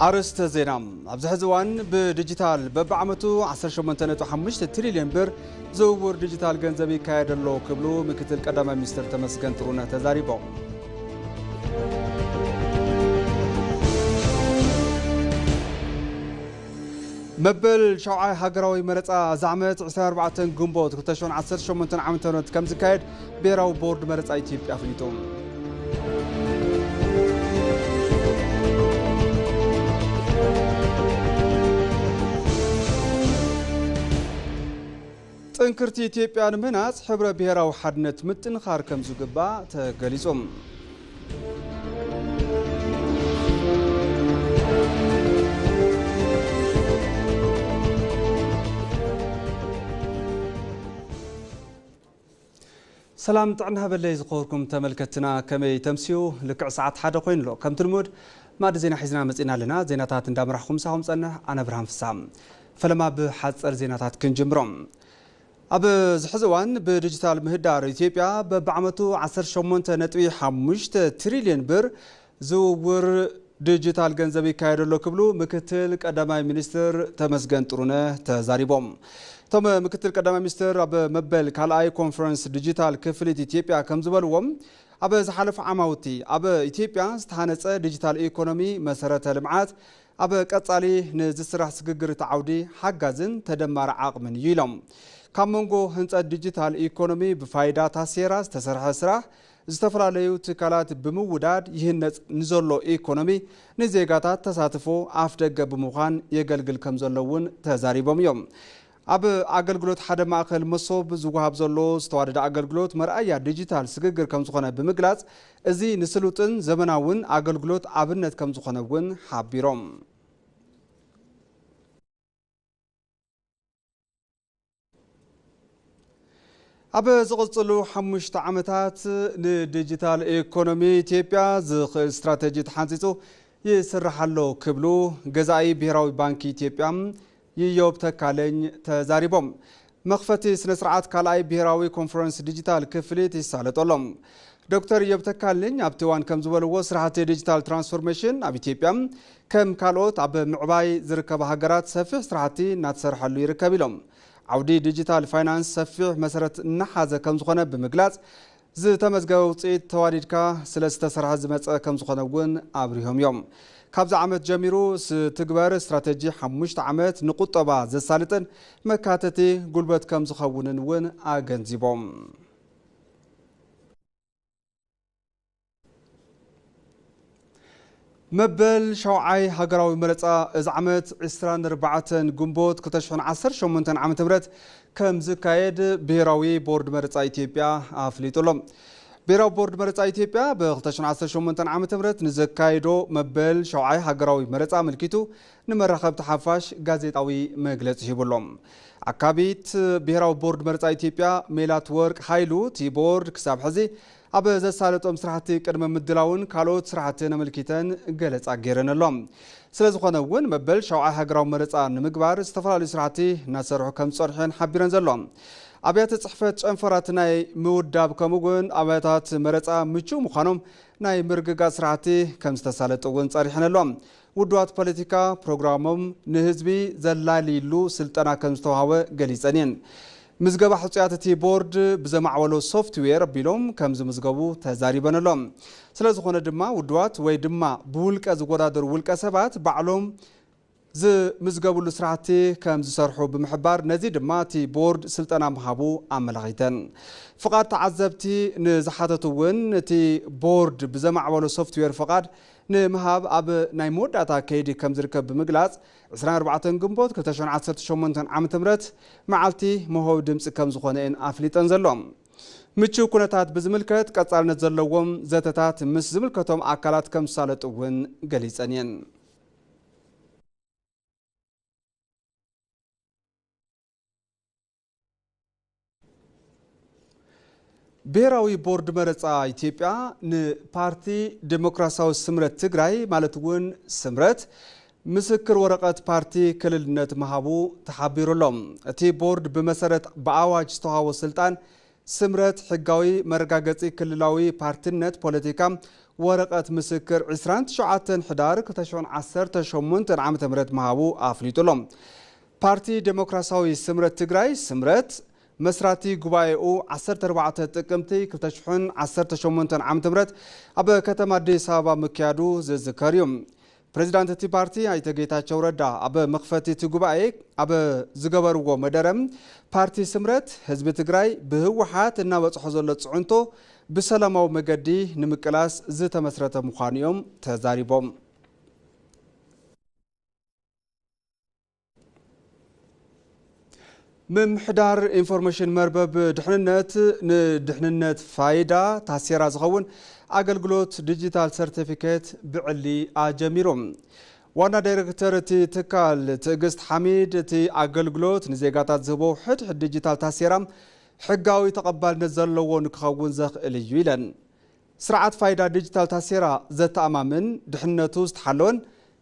ኣርእስተ ዜና። ኣብዚ ሕዚ እዋን ብዲጂታል በብዓመቱ ዓሰርተ ሸሞንተ ነጥቢ ሓሙሽተ ትሪልዮን ብር ዝውውር ዲጂታል ገንዘብ ይካየድ ኣሎ ክብሉ ምክትል ቀዳማይ ሚኒስትር ተመስገን ጥሩነህ ተዛሪቦም። መበል ሸውዓይ ሃገራዊ መረፃ እዚ ዓመት ዕስራን ኣርባዕተን ግንቦት ክልተ ሽሕን ዓሰርተ ሸሞንተን ዓመተ ምህረት ከም ዝካየድ ብሄራዊ ቦርድ መረፃ ኢትዮጵያ ኣፍሊጡ። ጥንክርቲ ኢትዮጵያ ንምህናፅ ሕብረ ብሄራዊ ሓድነት ምጥንኻር ከም ዝግባእ ተገሊፁ። ሰላም ጥዕና ሃበለይ ዝኸበርኩም ተመልከትና፣ ከመይ ተምስዩ? ልክዕ ሰዓት ሓደ ኮይኑ ኣሎ። ከምቲ ልሙድ ማዕዲ ዜና ሒዝና መጺና ኣለና። ዜናታት እንዳመራሕኹ ምሳኹም ጸንሕ ኣነ ብርሃን ፍስሃ። ፈለማ ብሓጸር ዜናታት ክንጅምሮም። ኣብ ዝሕዚ እዋን ብዲጂታል ምህዳር ኢትዮጵያ በብዓመቱ ዓሰርተ ሸሞንተ ነጥቢ ሓሙሽተ ትሪልዮን ብር ዝውውር ዲጂታል ገንዘብ ይካየድ ኣሎ ክብሉ ምክትል ቀዳማይ ሚኒስትር ተመስገን ጥሩነህ ተዛሪቦም። እቶም ምክትል ቀዳማይ ሚኒስትር ኣብ መበል ካልኣይ ኮንፈረንስ ዲጂታል ክፍሊት ኢትዮጵያ ከም ዝበልዎም፣ ኣብ ዝሓለፉ ዓማውቲ ኣብ ኢትዮጵያ ዝተሃነፀ ዲጂታል ኢኮኖሚ መሰረተ ልምዓት ኣብ ቀጻሊ ንዝስራሕ ስግግር እቲ ዓውዲ ሓጋዝን ተደማሪ ዓቕምን እዩ ኢሎም። ካብ መንጎ ህንጸት ዲጂታል ኢኮኖሚ ብፋይዳ ታሴራ ዝተሰርሐ ስራሕ ዝተፈላለዩ ትካላት ብምውዳድ ይህነጽ ንዘሎ ኢኮኖሚ ንዜጋታት ተሳትፎ ኣፍ ደገ ብምዃን የገልግል ከም ዘሎ እውን ተዛሪቦም እዮም። ኣብ ኣገልግሎት ሓደ ማእከል መሶብ ዝወሃብ ዘሎ ዝተዋደደ ኣገልግሎት መርኣያ ዲጂታል ስግግር ከም ዝኾነ ብምግላጽ፣ እዚ ንስሉጥን ዘመናውን ኣገልግሎት ኣብነት ከም ዝኾነ እውን ሓቢሮም። ኣብ ዝቕጽሉ ሓሙሽተ ዓመታት ንዲጂታል ኢኮኖሚ ኢትዮጵያ ዝኽእል ስትራተጂ ተሓንጺጹ ይስራሕ ኣሎ ክብሉ ገዛኢ ብሄራዊ ባንኪ ኢትዮጵያ ኢዮብ ተካለኝ ተዛሪቦም። መኽፈቲ ስነ ስርዓት ካልኣይ ብሄራዊ ኮንፈረንስ ዲጂታል ክፍሊት ይሳለጦ ኣሎ። ዶክተር ኢዮብ ተካልኝ ኣብቲ እዋን ከም ዝበልዎ፣ ስራሕቲ ዲጂታል ትራንስፎርሜሽን ኣብ ኢትዮጵያ ከም ካልኦት ኣብ ምዕባይ ዝርከባ ሃገራት ሰፊሕ ስራሕቲ እናተሰርሐሉ ይርከብ ኢሎም። ዓውዲ ዲጂታል ፋይናንስ ሰፊሕ መሰረት እናሓዘ ከም ዝኾነ ብምግላጽ፣ ዝተመዝገበ ውፅኢት ተዋዲድካ ስለ ዝተሰርሐ ዝመፀ ከም ዝኾነ እውን ኣብሪሆም እዮም። ካብዚ ዓመት ጀሚሩ ዝትግበር ስትራተጂ ሓሙሽተ ዓመት ንቁጠባ ዘሳልጥን መካተቲ ጉልበት ከም ዝኸውንን እውን ኣገንዚቦም። መበል ሸውዓይ ሃገራዊ መረፃ እዚ ዓመት ዕስራን ኣርባዕተን ግንቦት ክልተ ሽሕን ዓሰርተ ሸሞንተን ዓመተ ምህረት ከም ዝካየድ ብሄራዊ ቦርድ መረፃ ኢትዮጵያ ኣፍሊጡ ኣሎ። ብሄራዊ ቦርድ መረፃ ኢትዮጵያ ብ ክልተ ሽሕን ዓሰርተ ሸሞንተን ዓመተ ምህረት ንዘካየዶ መበል ሸውዓይ ሃገራዊ መረፃ ኣመልኪቱ ንመራኸብቲ ሓፋሽ ጋዜጣዊ መግለፂ ሂቡ ኣሎ። ኣካቢት ብሄራዊ ቦርድ መረፃ ኢትዮጵያ ሜላት ወርቅ ሃይሉ፣ እቲ ቦርድ ክሳብ ሕዚ ኣብ ዘሳለጦም ስራሕቲ ቅድመ ምድላውን ካልኦት ስራሕትን ኣመልኪተን ገለፃ ገይረን ኣሎ። ስለ ዝኾነ እውን መበል ሸውዓይ ሃገራዊ መረፃ ንምግባር ዝተፈላለዩ ስራሕቲ እናሰርሑ ከም ዝፀንሑ እየን ሓቢረን ዘሎ። ኣብያተ ፅሕፈት ጨንፈራት ናይ ምውዳብ ከምኡ እውን ኣብያታት መረፃ ምቹው ምዃኖም ናይ ምርግጋፅ ስራሕቲ ከም ዝተሳለጡ እውን ፀሪሐን ኣሎ። ውድባት ፖለቲካ ፕሮግራሞም ንህዝቢ ዘላልይሉ ስልጠና ከም ዝተዋሃበ ገሊፀን እየን። ምዝገባ ሕፁያት እቲ ቦርድ ብዘማዕበሎ ሶፍትዌር ኣቢሎም ከም ዝምዝገቡ ተዛሪበን ኣሎ። ስለ ዝኾነ ድማ ውድባት ወይ ድማ ብውልቀ ዝወዳደሩ ውልቀ ሰባት ባዕሎም ዝምዝገቡሉ ስራሕቲ ከም ዝሰርሑ ብምሕባር፣ ነዚ ድማ እቲ ቦርድ ስልጠና ምሃቡ ኣመላኺተን። ፍቓድ ተዓዘብቲ ንዝሓተቱ እውን እቲ ቦርድ ብዘማዕበሎ ሶፍትዌር ፍቓድ ንምሃብ ኣብ ናይ መወዳእታ ከይዲ ከም ዝርከብ ብምግላጽ፣ ዕስራን ኣርባዕተን ግንቦት ክልተ ሽሕን ዓሰርተ ሸሞንተን ዓመተ ምህረት መዓልቲ መውሃቢ ድምፂ ከም ዝኾነ እየን ኣፍሊጠን ዘሎ። ምቹው ኩነታት ብዝምልከት ቀጻልነት ዘለዎም ዘተታት ምስ ዝምልከቶም ኣካላት ከም ዝሳለጡ እውን ገሊጸን እየን። ብሄራዊ ቦርድ መረፃ ኢትዮጵያ ንፓርቲ ዴሞክራሲያዊ ስምረት ትግራይ፣ ማለት እውን ስምረት፣ ምስክር ወረቐት ፓርቲ ክልልነት ምሃቡ ተሓቢሩ ኣሎ። እቲ ቦርድ ብመሰረት ብኣዋጅ ዝተዋሃቦ ስልጣን ስምረት ሕጋዊ መረጋገፂ ክልላዊ ፓርትነት ፖለቲካ ወረቐት ምስክር ዕስራን ትሽዓተን ሕዳር ክልተ ሽሕን ዓሰርተ ሸሞንተን ዓመተ ምህረት ምሃቡ ኣፍሊጡ ኣሎ። ፓርቲ ዴሞክራሲያዊ ስምረት ትግራይ፣ ስምረት፣ መስራቲ ጉባኤኡ ዓሰርተ ኣርባዕተ ጥቅምቲ ክልተ ሽሕን ዓሰርተ ሸሞንተን ዓመተ ምህረት ኣብ ከተማ ኣዲስ ኣበባ ምክያዱ ዝዝከር እዩ። ፕሬዚዳንት እቲ ፓርቲ ኣይተ ጌታቸው ረዳ ኣብ መኽፈቲ እቲ ጉባኤ ኣብ ዝገበርዎ መደረ፣ ፓርቲ ስምረት ህዝቢ ትግራይ ብህወሓት እናበፅሖ ዘሎ ፅዕንቶ ብሰላማዊ መገዲ ንምቅላስ ዝተመስረተ ምዃኑ እዮም ተዛሪቦም። ምምሕዳር ኢንፎርሜሽን መርበብ ድሕንነት ንድሕንነት ፋይዳ ታሴራ ዝኸውን ኣገልግሎት ዲጂታል ሰርቲፊኬት ብዕሊ ኣጀሚሩ። ዋና ዳይሬክተር እቲ ትካል ትዕግስት ሓሚድ፣ እቲ ኣገልግሎት ንዜጋታት ዝህቦ ሕድሕድ ዲጂታል ታሴራ ሕጋዊ ተቐባልነት ዘለዎ ንክኸውን ዘኽእል እዩ ኢለን። ስርዓት ፋይዳ ዲጂታል ታሴራ ዘተኣማምን ድሕንነቱ ዝተሓለወን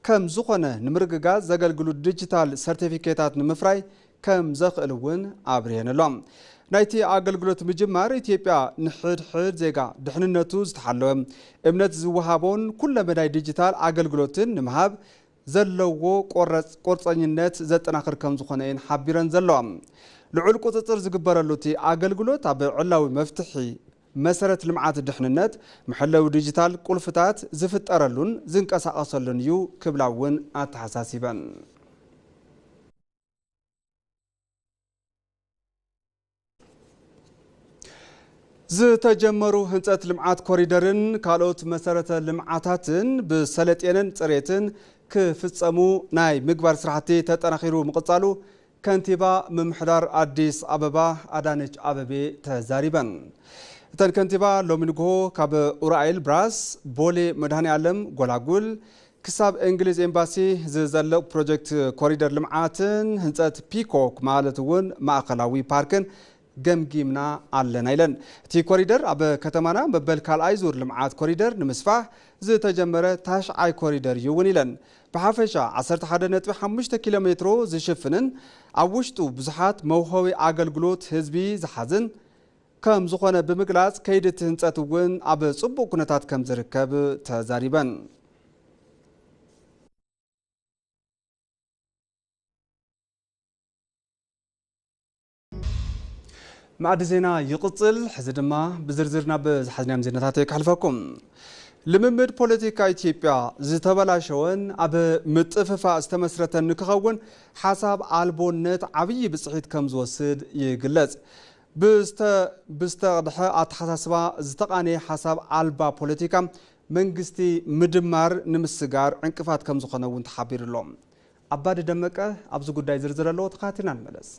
ከም ዝኾነ ንምርግጋጽ ዘገልግሉ ዲጂታል ሰርቲፊኬታት ንምፍራይ ከም ዘኽእል እውን ኣብሪሀን ኣሎ። ናይቲ ኣገልግሎት ምጅማር ኢትዮጵያ ንሕድሕድ ዜጋ ድሕንነቱ ዝተሓለወ እምነት ዝወሃቦን ኩለመዳይ ዲጂታል ኣገልግሎትን ንምሃብ ዘለዎ ቆረጽ-፣ ቆርጸኝነት ዘጠናኽር ከም ዝኾነ እየን ሓቢረን ዘለዋ። ልዑል ቁጽጽር ዝግበረሉ እቲ ኣገልግሎት ኣብ ዕላዊ መፍትሒ መሰረት ልምዓት ድሕንነት፣ መሐለዊ ዲጂታል ቁልፍታት ዝፍጠረሉን ዝንቀሳቐሰሉን እዩ ክብላ እውን ኣተሓሳሲበን። ዝተጀመሩ ህንፀት ልምዓት ኮሪደርን ካልኦት መሰረተ ልምዓታትን ብሰለጤንን ፅሬትን ክፍፀሙ ናይ ምግባር ስራሕቲ ተጠናኺሩ ምቕፃሉ ከንቲባ ምምሕዳር ኣዲስ ኣበባ ኣዳነች ኣበቤ ተዛሪበን። እተን ከንቲባ ሎሚ ንግሆ ካብ ኡራኤል ብራስ፣ ቦሌ መድኃኔ ዓለም፣ ጎላጉል ክሳብ እንግሊዝ ኤምባሲ ዝዘልቕ ፕሮጀክት ኮሪደር ልምዓትን ህንፀት ፒኮክ ማለት እውን ማእኸላዊ ፓርክን ገምጊምና ኣለና ኢለን። እቲ ኮሪደር ኣብ ከተማና መበል ካልኣይ ዙር ልምዓት ኮሪደር ንምስፋሕ ዝተጀመረ ታሽዓይ ኮሪደር እዩ እውን ኢለን። ብሓፈሻ ዓሰርተ ሓደ ነጥቢ ሓሙሽተ ኪሎ ሜትሮ ዝሽፍንን ኣብ ውሽጡ ብዙሓት መውሃቢ ኣገልግሎት ህዝቢ ዝሓዝን ከም ዝኾነ ብምግላጽ፣ ከይዲ እቲ ህንጸት እውን ኣብ ጽቡቕ ኩነታት ከም ዝርከብ ተዛሪበን። መኣዲ ዜና ይቕጽል። ሕዚ ድማ ብዝርዝር ናብ ዝሓዝናዮም ዜናታት ከሕልፈኩም። ልምምድ ፖለቲካ ኢትዮጵያ ዝተበላሸወን ኣብ ምጥፍፋእ ዝተመስረተን ንክኸውን ሓሳብ ኣልቦነት ዓብዪ ብፅሒት ከም ዝወስድ ይግለጽ። ብዝተ-፣ ብዝተቐድሐ ኣተሓሳስባ ዝተቓነየ ሓሳብ ኣልባ ፖለቲካ መንግስቲ ምድማር ንምስጋር ዕንቅፋት ከም ዝኾነ እውን ተሓቢሩ ኣሎ። ኣባዲ ደመቀ ኣብዚ ጉዳይ ዝርዝር ኣለዎ፣ ተኸታቲልና ንመለስ።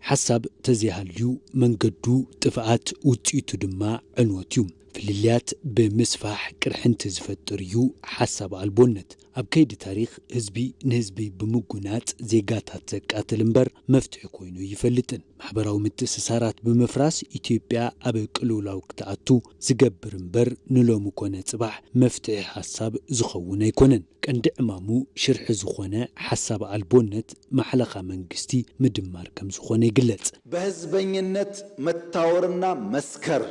ሓሳብ ተዘይሃልዩ መንገዱ ጥፍኣት፣ ውጽኢቱ ድማ ዕንወት እዩ። ፍልልያት ብምስፋሕ ቅርሕንቲ ዝፈጥር እዩ ሓሳብ ኣልቦነት። ኣብ ከይዲ ታሪኽ ህዝቢ ንህዝቢ ብምጉናጽ ዜጋታት ዘቃትል እምበር መፍትሒ ኮይኑ ይፈልጥን። ማሕበራዊ ምትእስሳራት ብምፍራስ ኢትዮጵያ ኣብ ቅልውላው ክትኣቱ ዝገብር እምበር ንሎሚ ኮነ ጽባሕ መፍትሒ ሓሳብ ዝኸውን ኣይኮነን። ቀንዲ ዕማሙ ሽርሒ ዝኾነ ሓሳብ ኣልቦነት ማሕለኻ መንግስቲ ምድማር ከም ዝኾነ ይግለጽ። በህዝበኝነት መታወርና መስከር፣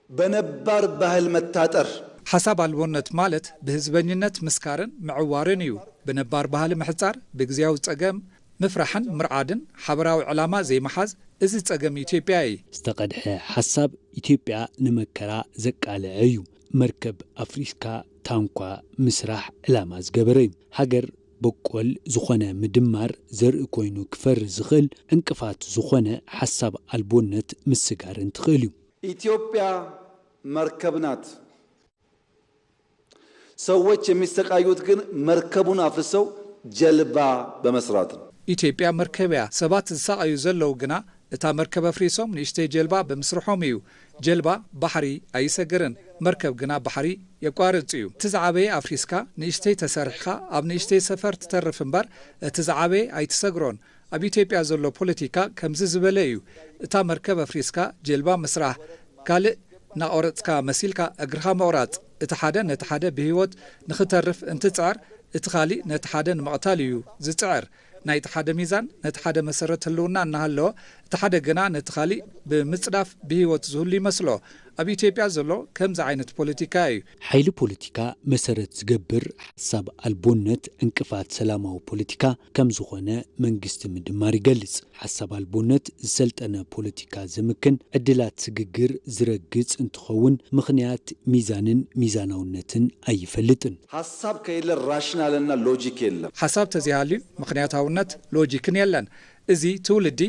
በነባር ባህል መታጠር። ሓሳብ ኣልቦነት ማለት ብህዝበኝነት ምስካርን ምዕዋርን እዩ። ብነባር ባህሊ ምሕጻር፣ ብግዜያዊ ጸገም ምፍራሕን ምርዓድን፣ ሓበራዊ ዕላማ ዘይምሓዝ፣ እዚ ጸገም ኢትዮጵያ እዩ። ዝተቐድሐ ሓሳብ ኢትዮጵያ ንመከራ ዘቃልዐ እዩ። መርከብ ኣፍሪስካ ታንኳ ምስራሕ ዕላማ ዝገበረ እዩ። ሃገር በቆል ዝኾነ ምድማር ዘርኢ ኮይኑ ክፈሪ ዝኽእል ዕንቅፋት ዝኾነ ሓሳብ ኣልቦነት ምስጋር እንትኽእል እዩ። ኢትዮጵያ መርከብ ናት። ሰዎች የሚሰቃዩት ግን መርከቡን አፍርሰው ጀልባ በመስራት ነው። ኢትዮጵያ መርከብ እያ። ሰባት ዝሳቐዩ ዘለዉ ግና እታ መርከብ ኣፍሪሶም ንእሽተይ ጀልባ ብምስርሖም እዩ። ጀልባ ባሕሪ ኣይሰግርን፣ መርከብ ግና ባሕሪ የቋርጽ እዩ። እቲ ዝዓበየ ኣፍሪስካ ንእሽተይ ተሰሪሕኻ ኣብ ንእሽተይ ሰፈር ትተርፍ እምበር እቲ ዝዓበየ ኣይትሰግሮን። ኣብ ኢትዮጵያ ዘሎ ፖለቲካ ከምዚ ዝበለ እዩ። እታ መርከብ ኣፍሪስካ ጀልባ ምስራሕ፣ ካልእ እናቖረጽካ መሲልካ እግርኻ ምቑራጽ፣ እቲ ሓደ ነቲ ሓደ ብህይወት ንኽተርፍ እንትጽዕር፣ እቲ ካሊእ ነቲ ሓደ ንምቕታል እዩ ዝጽዕር። ናይቲ ሓደ ሚዛን ነቲ ሓደ መሰረት ህልውና እናሃለወ፣ እቲ ሓደ ግና ነቲ ካሊእ ብምጽዳፍ ብህይወት ዝህሉ ይመስሎ። ኣብ ኢትዮጵያ ዘሎ ከምዚ ዓይነት ፖለቲካ እዩ። ሓይሊ ፖለቲካ መሰረት ዝገብር ሓሳብ ኣልቦነት ዕንቅፋት ሰላማዊ ፖለቲካ ከም ዝኾነ መንግስቲ ምድማር ይገልጽ። ሓሳብ ኣልቦነት ዝሰልጠነ ፖለቲካ ዘምክን ዕድላት ስግግር ዝረግጽ እንትኸውን ምኽንያት ሚዛንን ሚዛናውነትን ኣይፈልጥን። ሀሳብ ከሌለ ራሽናልና ሎጂክ የለም። ሓሳብ ተዘይሃልዩ ምኽንያታውነት ሎጂክን የለን። እዚ ትውልዲ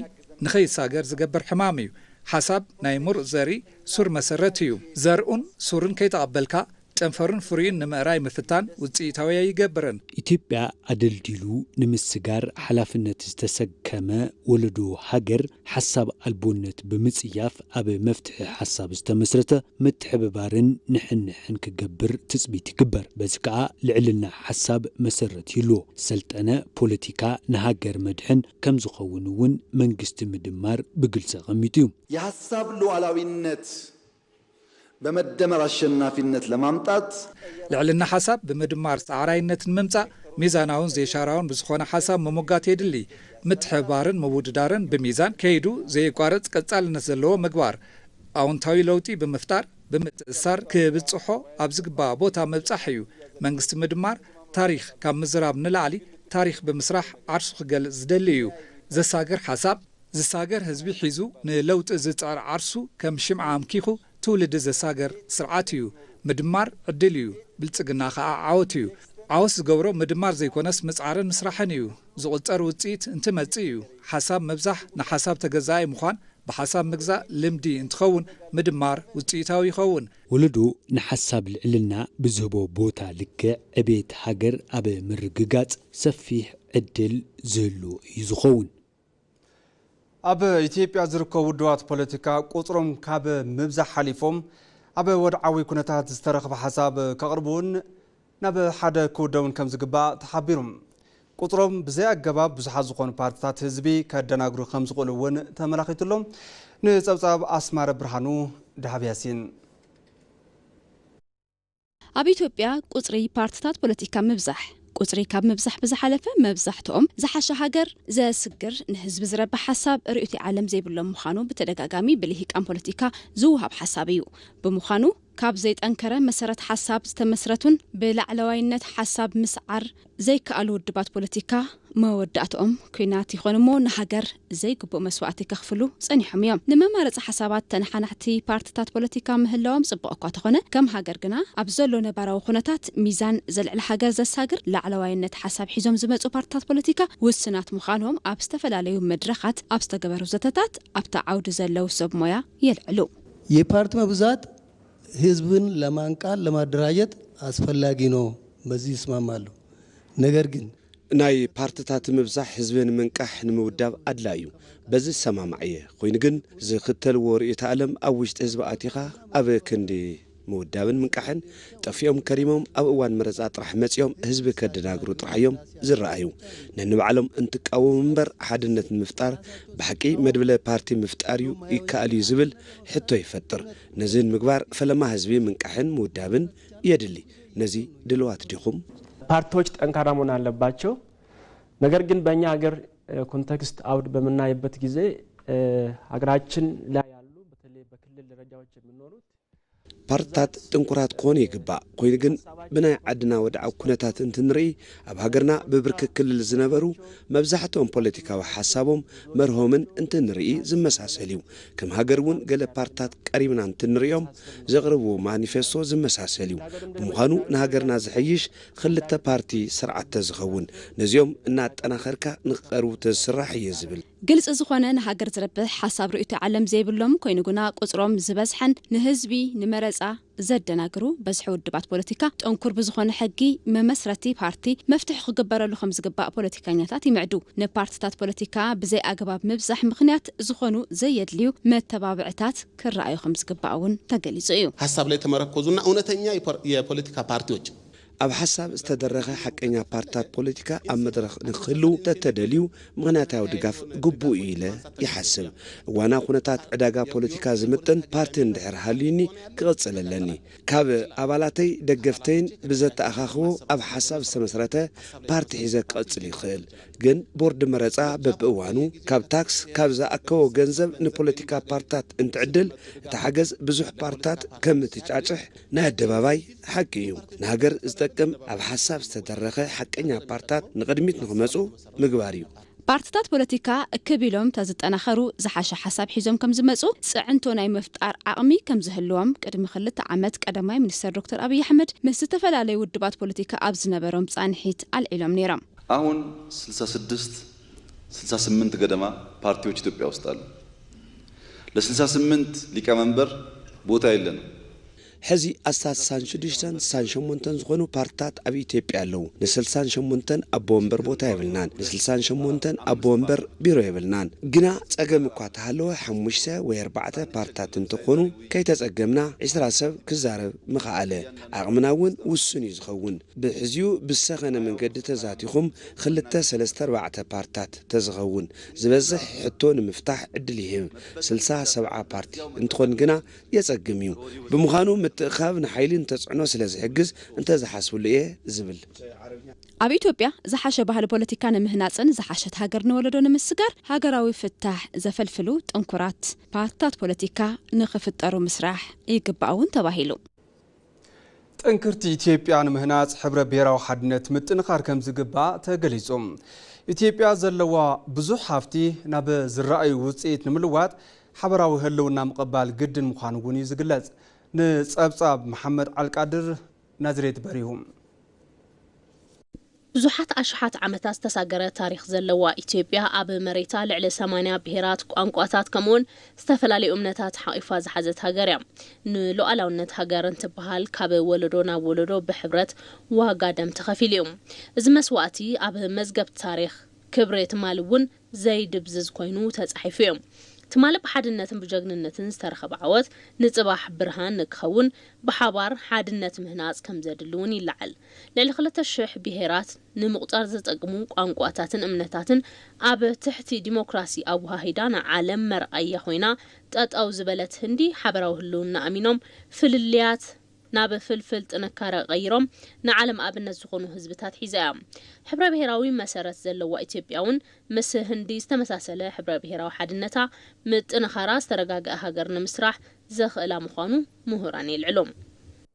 ንኸይሳገር ዝገብር ሕማም እዩ። ሓሳብ ናይ ምሩፅ ዘርኢ ሱር መሰረት እዩ። ዘርኡን ሱርን ከይተቐበልካ ጨንፈሩን ፍሪኡን ንምእራይ ምፍታን ውፅኢታዊ ኣይገብርን። ኢትዮጵያ ኣደልዲሉ ንምስጋር ሓላፍነት ዝተሰከመ ወለዶ ሃገር ሓሳብ ኣልቦነት ብምፅያፍ ኣብ መፍትሒ ሓሳብ ዝተመስረተ ምትሕብባርን ንሕንሕን ክገብር ትፅቢት ይግበር። በዚ ከዓ ልዕልና ሓሳብ መሰረት ይህልዎ። ሰልጠነ ፖለቲካ ንሃገር መድሕን ከም ዝኸውን እውን መንግስቲ ምድማር ብግልፂ ኣቐሚጡ እዩ። የሀሳብ ሉዓላዊነት በመደመር አሸናፊነት ለማምጣት ልዕልና ሓሳብ ብምድማር ሰዓራይነት ንምምፃእ ሚዛናውን ዘይሻራውን ብዝኾነ ሓሳብ ምሙጋት የድሊ። ምትሕብባርን ምውድዳርን ብሚዛን ከይዱ ዘየቋርፅ ቀፃልነት ዘለዎ ምግባር ኣውንታዊ ለውጢ ብምፍጣር ብምትእስሳር ክብፅሖ ኣብ ዝግባእ ቦታ ምብፃሕ እዩ። መንግስቲ ምድማር ታሪኽ ካብ ምዝራብ ንላዕሊ ታሪኽ ብምስራሕ ዓርሱ ክገልፅ ዝደሊ እዩ። ዘሳግር ሓሳብ ዝሳገር ህዝቢ ሒዙ ንለውጢ ዝፅዕር ዓርሱ ከም ሽምዓ ኣምኪኹ ትውልዲ ዘሳገር ስርዓት እዩ። ምድማር ዕድል እዩ፣ ብልፅግና ከዓ ዓወት እዩ። ዓወት ዝገብሮ ምድማር ዘይኮነስ ምፅዓርን ምስራሕን እዩ። ዝቑፀር ውፅኢት እንትመፅእ እዩ። ሓሳብ ምብዛሕ ንሓሳብ ተገዛኣይ ምዃን ብሓሳብ ምግዛእ ልምዲ እንትኸውን ምድማር ውፅኢታዊ ይኸውን። ወለዶ ንሓሳብ ልዕልና ብዝህቦ ቦታ ልክዕ ዕቤት ሃገር ኣብ ምርግጋፅ ሰፊሕ ዕድል ዝህሉ እዩ ዝኸውን። ኣብ ኢትዮጵያ ዝርከቡ ውድባት ፖለቲካ ቁፅሮም ካብ ምብዛሕ ሓሊፎም ኣብ ወድዓዊ ኩነታት ዝተረኽበ ሓሳብ ከቕርቡ እውን ናብ ሓደ ክውደቡን ከም ዝግባእ ተሓቢሩ። ቁፅሮም ብዘይ ኣገባብ ብዙሓት ዝኾኑ ፓርትታት ህዝቢ ከደናግሩ ከም ዝኽእሉ እውን ተመላኺቱ ኣሎ። ንፀብፃብ ኣስማረ ብርሃኑ ደሃብ ያሲን። ኣብ ኢትዮጵያ ቁፅሪ ፓርትታት ፖለቲካ ምብዛሕ ቁፅሪ ካብ ምብዛሕ ብዝሓለፈ መብዛሕትኦም ዝሓሸ ሃገር ዘስግር ንህዝቢ ዝረብሕ ሓሳብ ርእዮተ ዓለም ዘይብሎም ምዃኑ ብተደጋጋሚ ብልሂቃን ፖለቲካ ዝወሃብ ሓሳብ እዩ። ብምዃኑ ካብ ዘይጠንከረ መሰረት ሓሳብ ዝተመስረቱን ብላዕለዋይነት ሓሳብ ምስዓር ዘይከኣሉ ውድባት ፖለቲካ መወዳእትኦም ኲናት ይኾን እሞ ንሃገር ዘይግቡእ መስዋእቲ ከኽፍሉ ጸኒሖም እዮም። ንመማረፂ ሓሳባት ተነሓናሕቲ ፓርትታት ፖለቲካ ምህላዎም ፅቡቕ እኳ ተኾነ ከም ሃገር ግና ኣብ ዘሎ ነባራዊ ኩነታት ሚዛን ዘልዕል ሃገር ዘሳግር ላዕለዋይነት ሓሳብ ሒዞም ዝመፁ ፓርትታት ፖለቲካ ውስናት ምዃኖም ኣብ ዝተፈላለዩ መድረኻት ኣብ ዝተገበሩ ዘተታት ኣብቲ ዓውዲ ዘለዉ ሰብ ሞያ የልዕሉ። የፓርቲ መብዛት ህዝብን ለማንቃት ለማደራጀት አስፈላጊ ነው። በዚህ ይስማማሉ። ነገር ግን። ናይ ፓርትታት ምብዛሕ ህዝቢ ንምንቃሕ ንምውዳብ ኣድላይ እዩ። በዚ ዝሰማማዕ እየ። ኮይኑ ግን ዝኽተልዎ ርእዮተ ኣለም ኣብ ውሽጢ ህዝቢ ኣቲኻ ኣብ ክንዲ ምውዳብን ምንቃሕን ጠፊኦም ከሪሞም ኣብ እዋን መረፃ ጥራሕ መፂኦም ህዝቢ ከደናግሩ ጥራሕ እዮም ዝረኣዩ። ነንባዕሎም እንትቃወሙ እምበር ሓድነት ንምፍጣር ብሓቂ መድብለ ፓርቲ ምፍጣር እዩ ይከኣል እዩ ዝብል ሕቶ ይፈጥር። ነዚ ንምግባር ፈለማ ህዝቢ ምንቃሕን ምውዳብን የድሊ። ነዚ ድልዋት ዲኹም? ፓርቲዎች ጠንካራ መሆን አለባቸው። ነገር ግን በእኛ ሀገር ኮንቴክስት አውድ በምናይበት ጊዜ ሀገራችን ላይ ያሉ በተለይ በክልል ደረጃዎች የሚኖሩት ፓርትታት ጥንኩራት ክኾኑ ይግባእ። ኮይኑ ግን ብናይ ዓድና ወድዓዊ ኩነታት እንትንርኢ ኣብ ሃገርና ብብርኪ ክልል ዝነበሩ መብዛሕትኦም ፖለቲካዊ ሓሳቦም መርሆምን እንትንርኢ ዝመሳሰል እዩ። ከም ሃገር እውን ገለ ፓርትታት ቀሪብና እንትንሪኦም ዘቕርብዎ ማኒፌስቶ ዝመሳሰል እዩ። ብምዃኑ ንሃገርና ዝሕይሽ ክልተ ፓርቲ ስርዓት ተዝኸውን ነዚኦም እናጠናኸርካ ንክቐርቡ ተዝስራሕ እየ ዝብል። ግልፂ ዝኾነ ንሃገር ዝረብሕ ሓሳብ ርእዮተ ዓለም ዘይብሎም ኮይኑ ግና ቁፅሮም ዝበዝሐን ንህዝቢ ንመረፃ ዘደናግሩ በዝሒ ውድባት ፖለቲካ ጥንኩር ብዝኾነ ሕጊ መመስረቲ ፓርቲ መፍትሒ ክግበረሉ ከም ዝግባእ ፖለቲከኛታት ይምዕዱ። ንፓርትታት ፖለቲካ ብዘይ ኣግባብ ምብዛሕ ምኽንያት ዝኾኑ ዘየድልዩ መተባብዕታት ክረኣዩ ከም ዝግባእ እውን ተገሊፁ እዩ። ሀሳብ ላይ የተመረኮዙና እውነተኛ የፖለቲካ ፓርቲዎች ኣብ ሓሳብ ዝተደረኸ ሓቀኛ ፓርትታት ፖለቲካ ኣብ መድረኽ ንክህልው ተተደልዩ ምኽንያታዊ ድጋፍ ግቡእ እዩ ኢለ ይሓስብ። እዋናዊ ኩነታት ዕዳጋ ፖለቲካ ዝምጥን ፓርቲ እንድሕር ሃልዩኒ ክቕፅል ኣለኒ። ካብ ኣባላተይ ደገፍተይን ብዘተኣኻኽቦ ኣብ ሓሳብ ዝተመስረተ ፓርቲ ሒዘ ክቕፅል ይኽእል። ግን ቦርድ መረጻ በብእዋኑ ካብ ታክስ ካብ ዝኣከቦ ገንዘብ ንፖለቲካ ፓርትታት እንትዕድል፣ እቲ ሓገዝ ብዙሕ ፓርትታት ከም እትጫጭሕ ናይ ኣደባባይ ሓቂ እዩ። ንሃገር ዝጠቅም ኣብ ሓሳብ ዝተደረኸ ሓቀኛ ፓርትታት ንቕድሚት ንኽመጹ ምግባር እዩ። ፓርትታት ፖለቲካ እክብ ኢሎም ተዝጠናኸሩ ዝሓሸ ሓሳብ ሒዞም ከም ዝመጹ ጽዕንቶ ናይ ምፍጣር ዓቕሚ ከም ዝህልዎም ቅድሚ ክልተ ዓመት ቀዳማይ ሚኒስተር ዶክተር ኣብይ ኣሕመድ ምስ ዝተፈላለዩ ውድባት ፖለቲካ ኣብ ዝነበሮም ጻንሒት ኣልዒሎም ነይሮም። አሁን ስልሳ ስድስት ስልሳ ስምንት ገደማ ፓርቲዎች ኢትዮጵያ ውስጥ አሉ። ለስልሳ ስምንት ሊቀመንበር ቦታ የለንም። ሕዚ ኣስታት ስሳን ሽዱሽተን ስሳን ሸሞንተን ዝኾኑ ፓርትታት ኣብ ኢትዮጵያ ኣለዉ። ንስልሳን ሸሞንተን ኣቦ ወንበር ቦታ የብልናን፣ ንስልሳን ሸሞንተን ኣቦ ወንበር ቢሮ የብልናን። ግና ጸገም እኳ ተሃለወ ሓሙሽተ ወይ ኣርባዕተ ፓርትታት እንተኾኑ ከይተጸገምና ዒስራ ሰብ ክዛረብ ምኸኣለ። ዓቕምና እውን ውሱን እዩ ዝኸውን። ብሕዚኡ ብዝሰኸነ መንገዲ ተዛቲኹም ክልተ ሰለስተ ኣርባዕተ ፓርትታት ተዝኸውን ዝበዝሕ ሕቶ ንምፍታሕ ዕድል ይህብ። ስልሳ ሰብዓ ፓርቲ እንትኾን ግና የጸግም እዩ። ብምዃኑ ምትእኻብ ንሓይሊ ንተጽዕኖ ስለ ዝሕግዝ እንተዝሓስብሉ እየ ዝብል። ኣብ ኢትዮጵያ ዝሓሸ ባህሊ ፖለቲካ ንምህናጽን ዝሓሸት ሃገር ንወለዶ ንምስጋር ሃገራዊ ፍታሕ ዘፈልፍሉ ጥንኩራት ፓርትታት ፖለቲካ ንኽፍጠሩ ምስራሕ ይግባእ እውን ተባሂሉ። ጥንክርቲ ኢትዮጵያ ንምህናጽ ሕብረ ብሔራዊ ሓድነት ምጥንኻር ከም ዝግባእ ተገሊጹ። ኢትዮጵያ ዘለዋ ብዙሕ ሃፍቲ ናብ ዝረኣዩ ውጽኢት ንምልዋጥ ሓበራዊ ህልውና ምቕባል ግድን ምዃኑ እውን እዩ ዝግለጽ። ንጸብጻብ መሓመድ ዓልቃድር ናዝሬት በሪሁ። ብዙሓት ኣሽሓት ዓመታት ዝተሳገረ ታሪኽ ዘለዋ ኢትዮጵያ ኣብ መሬታ ልዕሊ ሰማንያ ብሄራት፣ ቋንቋታት ከምኡውን ዝተፈላለዩ እምነታት ሓቒፋ ዝሓዘት ሃገር እያ። ንሉዓላውነት ሃገር እንትበሃል ካብ ወለዶ ናብ ወለዶ ብሕብረት ዋጋ ደም ተኸፊሉ እዩ። እዚ መስዋእቲ ኣብ መዝገብ ታሪኽ ክብሪ ትማሊ እውን ዘይድብዝዝ ኮይኑ ተጻሒፉ እዩ። ትማሊ ብሓድነትን ብጀግንነትን ዝተረኸበ ዓወት ንጽባሕ ብርሃን ንክኸውን ብሓባር ሓድነት ምህናጽ ከም ዘድሊ እውን ይለዓል። ልዕሊ ክልተ ሽሕ ብሄራት ንምቑጻር ዘጸግሙ ቋንቋታትን እምነታትን ኣብ ትሕቲ ዲሞክራሲ ኣወሃሂዳ ንዓለም መርኣያ ኮይና ጠጠው ዝበለት ህንዲ ሓበራዊ ህልውና ኣሚኖም ፍልልያት ናብ ፍልፍል ጥንካረ ቀይሮም ንዓለም ኣብነት ዝኾኑ ህዝብታት ሒዛ እያ። ሕብረ ብሄራዊ መሰረት ዘለዋ ኢትዮጵያ እውን ምስ ህንዲ ዝተመሳሰለ ሕብረ ብሄራዊ ሓድነታ ምጥንኻራ ዝተረጋገአ ሃገር ንምስራሕ ዘኽእላ ምዃኑ ምሁራን የልዕሉ።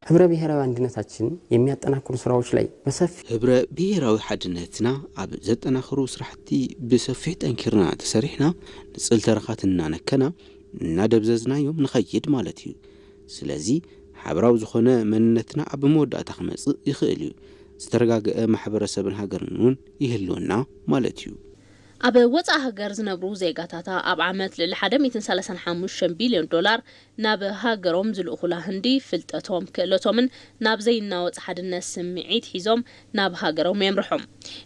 ህብረ ብሔራዊ አንድነታችን የሚያጠናክሩ ስራዎች ላይ በሰፊ ህብረ ብሔራዊ ሓድነትና ኣብ ዘጠናኽሩ ስራሕቲ ብሰፊሕ ጠንኪርና ተሰሪሕና ንፅል ተረኻት እናነከና እናደብዘዝናዮም ንኸይድ ማለት እዩ። ስለዚ ሓበራዊ ዝኾነ መንነትና ኣብ መወዳእታ ክመፅእ ይኽእል እዩ። ዝተረጋገአ ማሕበረሰብን ሃገርን እውን ይህልወና ማለት እዩ። ኣብ ወጻኢ ሃገር ዝነብሩ ዜጋታታ ኣብ ዓመት ልዕሊ ሓደ ሚእትን ሰላሳን ሓሙሽተን ቢልዮን ዶላር ናብ ሃገሮም ዝልእኹላ ህንዲ ፍልጠቶም ክእለቶምን ናብ ዘይናወጽ ሓድነት ስምዒት ሒዞም ናብ ሃገሮም የምርሑ።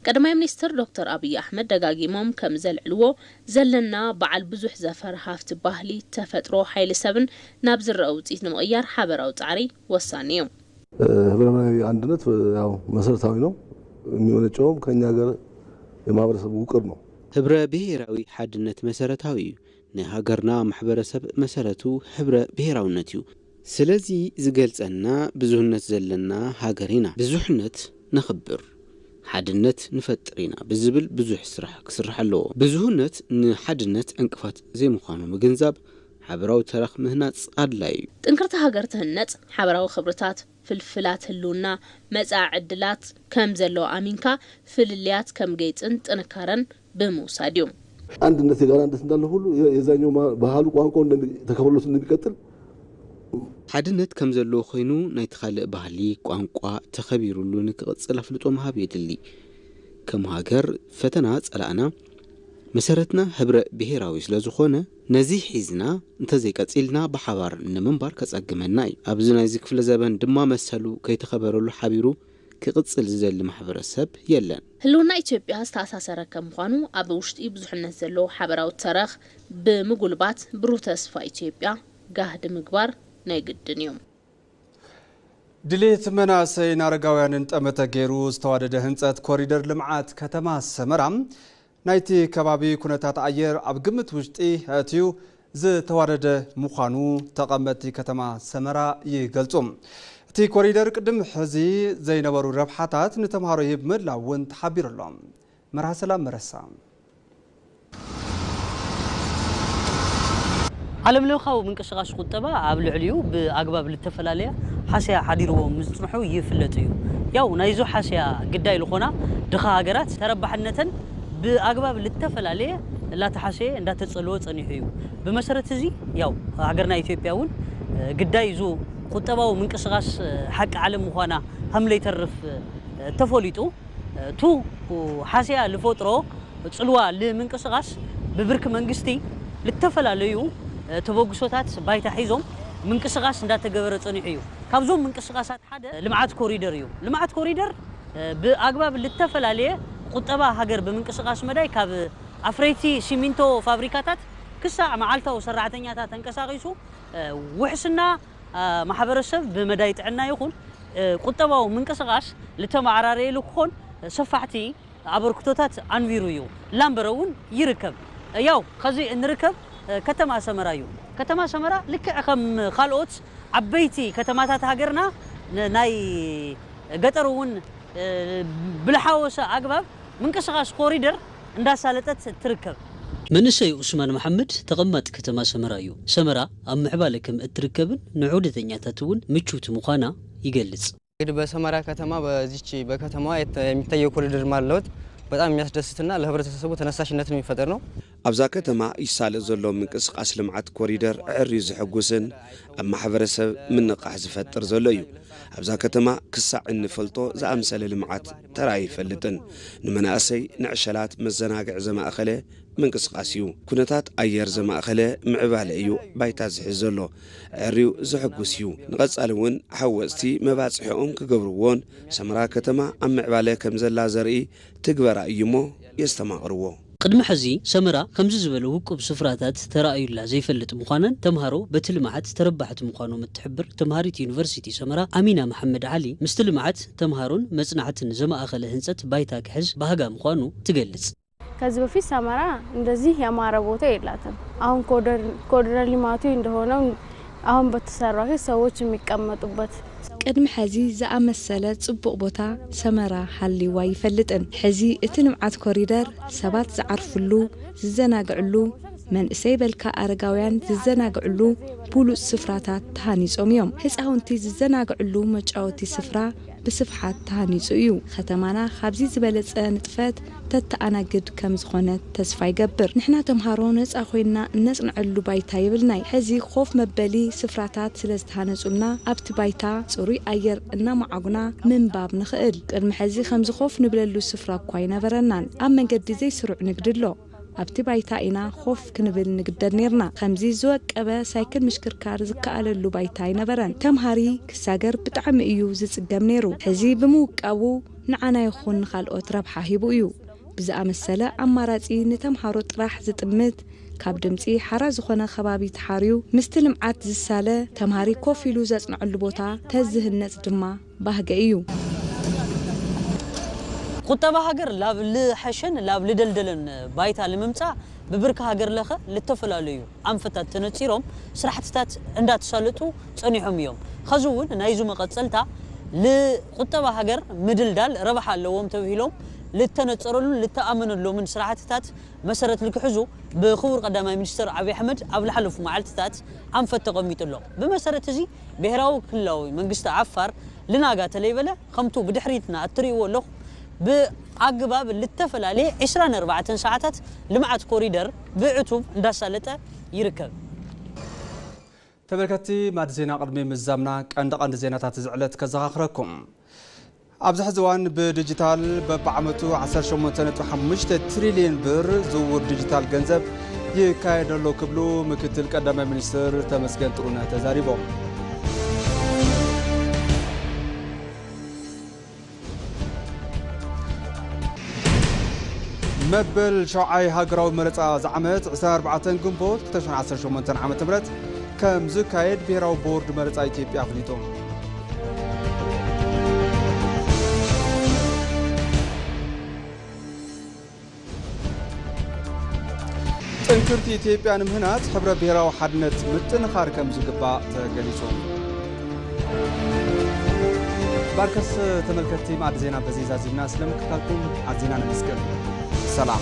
ቀዳማይ ሚኒስትር ዶክተር ኣብይ ኣሕመድ ደጋጊሞም ከም ዘልዕልዎ ዘለና በዓል ብዙሕ ዘፈር ሃፍቲ ባህሊ፣ ተፈጥሮ፣ ሓይሊ ሰብን ናብ ዝረአ ውፅኢት ንምቕያር ሓበራዊ ጻዕሪ ወሳኒ እዩ። ህብረ ብሔራዊ አንድነት ያው መሰረታዊ ነው። የሚመነጨውም ከኛ ሀገር የማህበረሰብ ውቅር ነው። ህብረ ብሔራዊ ሓድነት መሰረታዊ እዩ። ንሃገርና ማሕበረሰብ መሰረቱ ህብረ ብሔራውነት እዩ። ስለዚ ዝገልጸና ብዙህነት ዘለና ሃገር ኢና። ብዙሕነት ነኽብር፣ ሓድነት ንፈጥር ኢና ብዝብል ብዙሕ ስራሕ ክስራሕ ኣለዎ። ብዙህነት ንሓድነት ዕንቅፋት ዘይምዃኑ ምግንዛብ ሓበራዊ ተረኽ ምህናጽ ኣድላይ እዩ። ጥንክርቲ ሃገር ትህነጽ ሓበራዊ ክብርታት፣ ፍልፍላት ህልውና፣ መጻኢ ዕድላት ከም ዘለዎ ኣሚንካ ፍልልያት ከም ገይጽን ጥንካረን ብምውሳድ እዩ። አንድነት የጋራ አንድነት እንዳለ ሁሉ የዛኛው ባህሉ ቋንቋው ተከብሮለት እንደሚቀጥል ሓድነት ከም ዘለዎ ኮይኑ ናይቲ ካልእ ባህሊ ቋንቋ ተኸቢሩሉ ንክቕጽል ኣፍልጦ ምሃብ የድሊ። ከም ሃገር ፈተና ጸላእና መሰረትና ህብረ ብሄራዊ ስለ ዝኾነ ነዚ ሒዝና እንተዘይቀጺልና ብሓባር ንምንባር ከጸግመና እዩ። ኣብዚ ናይዚ ክፍለ ዘበን ድማ መሰሉ ከይተኸበረሉ ሓቢሩ ክቕጽል ዝደሊ ማሕበረሰብ የለን። ህልውና ኢትዮጵያ ዝተኣሳሰረ ከም ምዃኑ ኣብ ውሽጢ ብዙሕነት ዘለዎ ሓበራዊ ተረኽ ብምጉልባት ብሩህ ተስፋ ኢትዮጵያ ጋህዲ ምግባር ናይ ግድን እዩ። ድሌት መናእሰይን ኣረጋውያንን ጠመተ ገይሩ ዝተዋደደ ህንፀት ኮሪደር ልምዓት ከተማ ሰመራ ናይቲ ከባቢ ኩነታት ኣየር ኣብ ግምት ውሽጢ ኣእትዩ ዝተዋደደ ምዃኑ ተቐመጥቲ ከተማ ሰመራ ይገልፁ። እቲ ኮሪደር ቅድም ሕዚ ዘይነበሩ ረብሓታት ንተምሃሮ ይህብ ምህላው እውን ተሓቢሩ ኣሎ። መርሃ ሰላም መረሳ። ዓለም ለኻዊ ምንቅስቃስ ቁጠባ ኣብ ልዕሊኡ ብኣግባብ ልተፈላለየ ሓስያ ሓዲርዎ ምጽንሑ ይፍለጥ እዩ። ያው ናይዞ ሓስያ ግዳይ ልኾና ድኻ ሃገራት ተረባሕነተን ብኣግባብ ልተፈላለየ ላተሓሰየ እንዳተጸልወ ጸኒሑ እዩ። ብመሰረት እዚ ያው ሃገርና ኢትዮጵያ እውን ግዳይ ዙ ቁጠባዊ ምንቅስቃስ ሓቂ ዓለም ምዃና ከም ለይተርፍ ተፈሊጡ ቱ ሓስያ ልፈጥሮ ጽልዋ ልምንቅስቃስ ብብርኪ መንግስቲ ልተፈላለዩ ተበግሶታት ባይታ ሒዞም ምንቅስቃስ እንዳተገበረ ጸኒሑ እዩ። ካብዞም ምንቅስቃሳት ሓደ ልምዓት ኮሪደር እዩ። ልምዓት ኮሪደር ብኣግባብ ልተፈላለየ ቁጠባ ሃገር ብምንቅስቃስ መዳይ ካብ ኣፍረይቲ ሲሚንቶ ፋብሪካታት ክሳዕ መዓልታዊ ሰራሕተኛታት ተንቀሳቒሱ ውሕስና ማሕበረሰብ ብመዳይ ጥዕና ይኹን ቁጠባዊ ምንቅስቃስ ልተመዓራረየሉ ክኾን ሰፋሕቲ ኣበርክቶታት ኣንቢሩ እዩ። ላምበረ እውን ይርከብ። ያው ከዚ እንርከብ ከተማ ሰመራ እዩ። ከተማ ሰመራ ልክዕ ከም ካልኦት ዓበይቲ ከተማታት ሃገርና ን-፣ ናይ ገጠር እውን ብልሓወሰ ኣግባብ ምንቅስቃስ ኮሪደር እንዳሳለጠት ትርከብ። መንእሰይ ዑስማን መሓመድ ተቐማጢ ከተማ ሰመራ እዩ። ሰመራ ኣብ ምዕባለ ከም እትርከብን ንዑደተኛታት እውን ምችውቲ ምዃና ይገልጽ። እንግዲህ በሰመራ ከተማ በዚች በከተማዋ የተ-፣ የሚታየው ኮሪደር ማለውጥ በጣም የሚያስደስትና ለህብረተሰቡ ተነሳሽነትን የሚፈጥር ነው። ኣብዛ ከተማ ይሳለጥ ዘሎ ምንቅስቃስ ልምዓት ኮሪደር ኣዕርዩ ዘሐጉስን ኣብ ማሕበረሰብ ምንቕቓሕ ዝፈጥር ዘሎ እዩ። ኣብዛ ከተማ ክሳዕ እንፈልጦ ዝኣምሰለ ልምዓት ተራእዩ ኣይፈልጥን። ንመናእሰይ ንዕሸላት መዘናግዒ ዘማእኸለ ምንቅስቃስ እዩ። ኩነታት ኣየር ዘማእኸለ ምዕባለ እዩ ባይታ ዝሕዝ ዘሎ። ኣዕርዩ ዘሐጉስ እዩ። ንቐጻሊ እውን ሃወጽቲ መባጽሒኦም ክገብርዎን ሰመራ ከተማ ኣብ ምዕባለ ከም ዘላ ዘርኢ ትግበራ እዩሞ የስተማቕርዎ። ቅድሚ ሕዚ ሰመራ ከምዚ ዝበለ ውቁብ ስፍራታት ተራእዩላ ዘይፈልጥ ምዃናን ተምሃሮ በቲ ልምዓት ተረባሕቲ ምዃኖም እትሕብር ተምሃሪት ዩኒቨርሲቲ ሰመራ ኣሚና መሓመድ ዓሊ ምስቲ ልምዓት ተምሃሮን መጽናዕትን ዘማእኸለ ህንጸት ባይታ ክሕዝ ባህጋ ምዃኑ ትገልጽ። ከዚህ በፊት ሰመራ እንደዚህ ያማረ ቦታ የላትም። አሁን ኮደር-፣ ኮሪደር ልማቱ እንደሆነው አሁን በተሰራው ሰዎች የሚቀመጡበት ቅድሚ ሕዚ ዝኣመሰለ ጽቡቕ ቦታ ሰመራ ሃልይዋ ይፈልጥን። ሕዚ እቲ ልምዓት ኮሪደር ሰባት ዝዓርፍሉ፣ ዝዘናግዕሉ፣ መንእሰይ በልካ ኣረጋውያን ዝዘናግዕሉ ብሉጽ ስፍራታት ተሃኒጾም እዮም። ህጻውንቲ ዝዘናግዕሉ መጫወቲ ስፍራ ብስፍሓት ተሃኒጹ እዩ። ከተማና ካብዚ ዝበለጸ ንጥፈት ተተኣናግድ ከም ዝኾነት ተስፋ ይገብር። ንሕና ተምሃሮ ነጻ ኮይንና እነጽንዐሉ ባይታ የብልናይ። ሕዚ ኮፍ መበሊ ስፍራታት ስለ ዝተሃነጹልና ኣብቲ ባይታ ጽሩይ ኣየር እናመዓጉና ምንባብ ንኽእል። ቅድሚ ሕዚ ከምዚ ኮፍ ንብለሉ ስፍራ እኳ ኣይነበረናን። ኣብ መንገዲ ዘይስሩዕ ንግዲ ኣሎ። ኣብቲ ባይታ ኢና ኮፍ ክንብል ንግደድ ኔርና። ከምዚ ዝወቀበ ሳይክል ምሽክርካር ዝከኣለሉ ባይታ ኣይነበረን። ተምሃሪ ክሳገር ብጣዕሚ እዩ ዝጽገም ኔሩ። ሕዚ ብምውቃቡ ንዓና ይኹን ንኻልኦት ረብሓ ሂቡ እዩ። ብዝኣመሰለ ኣማራጺ ንተምሃሮ ጥራሕ ዝጥምት፣ ካብ ድምጺ ሓራ ዝኾነ ከባቢ ተሓርዩ ምስቲ ልምዓት ዝሳለ፣ ተምሃሪ ኮፍ ኢሉ ዘጽንዐሉ ቦታ ተዝህነጽ ድማ ባህገ እዩ። ቁጠባ ሃገር ላብ ልሐሸን ላብ ልደልደለን ባይታ ልምምጻእ ብብርኪ ሃገር ለኸ ልተፈላለዩ ኣንፈታት ተነጺሮም ስራሕትታት እንዳተሳለጡ ጸኒሖም እዮም። ኸዚ እውን ናይዙ መቐጸልታ ልቁጠባ ሃገር ምድልዳል ረብሓ ኣለዎም ተብሂሎም ልተነጸረሉን ልተኣመነሎምን ስራሕትታት መሰረት ልክሕዙ ብክቡር ቀዳማይ ሚኒስትር ኣብይ ኣሕመድ ኣብ ልሓለፉ መዓልትታት ኣንፈት ተቐሚጡ ኣሎ። ብመሰረት እዚ ብሄራዊ ክልላዊ መንግስቲ ዓፋር ልናጋ ተለይበለ ከምቱ ብድሕሪትና እትርእይዎ ኣለኹ ብኣግባብ ልተፈላለየ ዕስራን ኣርባዕተን ሰዓታት ልምዓት ኮሪደር ብዕቱብ እንዳሳለጠ ይርከብ። ተመልከትቲ ማዕዲ ዜና ቅድሚ ምዛምና ቀንዲ ቀንዲ ዜናታት እዚ ዕለት ከዘኻኽረኩም። ኣብዚ ሕዚ እዋን ብዲጂታል በብዓመቱ ዓሰርተ ሸሞንተ ነጥቢ ሓሙሽተ ትሪልየን ብር ዝውውር ዲጂታል ገንዘብ ይካየድ ኣሎ ክብሉ ምክትል ቀዳማይ ሚኒስትር ተመስገን ጥሩነህ ተዛሪቦም። መበል ሸውዓይ ሃገራዊ መረፃ እዚ ዓመት ዕስራን ኣርባዕተን ግንቦት ክልተ ሽሕን ዓሰርተ ሸሞንተን ዓመተ ምህረት ከም ዝካየድ ብሄራዊ ቦርድ መረፃ ኢትዮጵያ ኣፍሊጡ። ጥንክርቲ ኢትዮጵያ ንምህናፅ ሕብረ ብሄራዊ ሓድነት ምጥንኻር ከም ዝግባእ ተገሊፁ። ባርከስ ተመልከትቲ ማዕዲ ዜና በዚ ዛዚምና ስለምክታልኩም ኣዚና ነመስግን። ሰላም።